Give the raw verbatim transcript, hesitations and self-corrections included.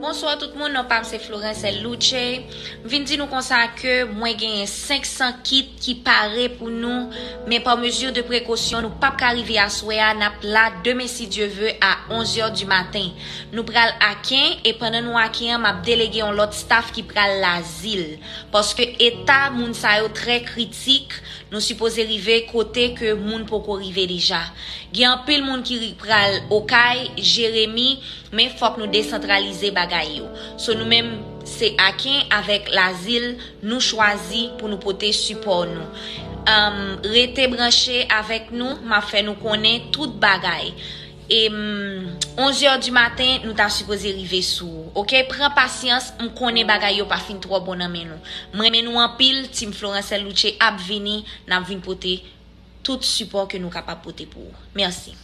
Bonswa tout moun, non pa m se Florence L. Louche. M vin di nou konsa ke mwen genyen senk san kit ki pare pou nou, men pa mezi de prekosyon, nou p ap ka rive aswè a, n ap la demen si Dye ve a onz è di maten. Nou pral Aken, e pandan nou Aken an, m ap delege yon lòt staff ki pral Lazil. Paske eta moun sa yo trè kritik, nou sipoze rive kote ke moun poko rive deja. Gen anpil moun ki ri- pral Okay, Jeremi, men fòk nou desantralize bagay yo. So nou menm se Aken avèk Lazil, nou chwazi pou nou pote sipò nou. Um, rete branche avèk nou, m ap fè nou konnen tout bagay. E mm, onz è di maten, nou ta sipoze rive sou ou. Oke, pran pasyans, m konnen bagay yo pa fin twò bon nan men nou. M renmen nou anpil, Team Florence L. Louche ap vini, n ap vin pote tout sipò ke nou kapab pote pou ou. Mèsi.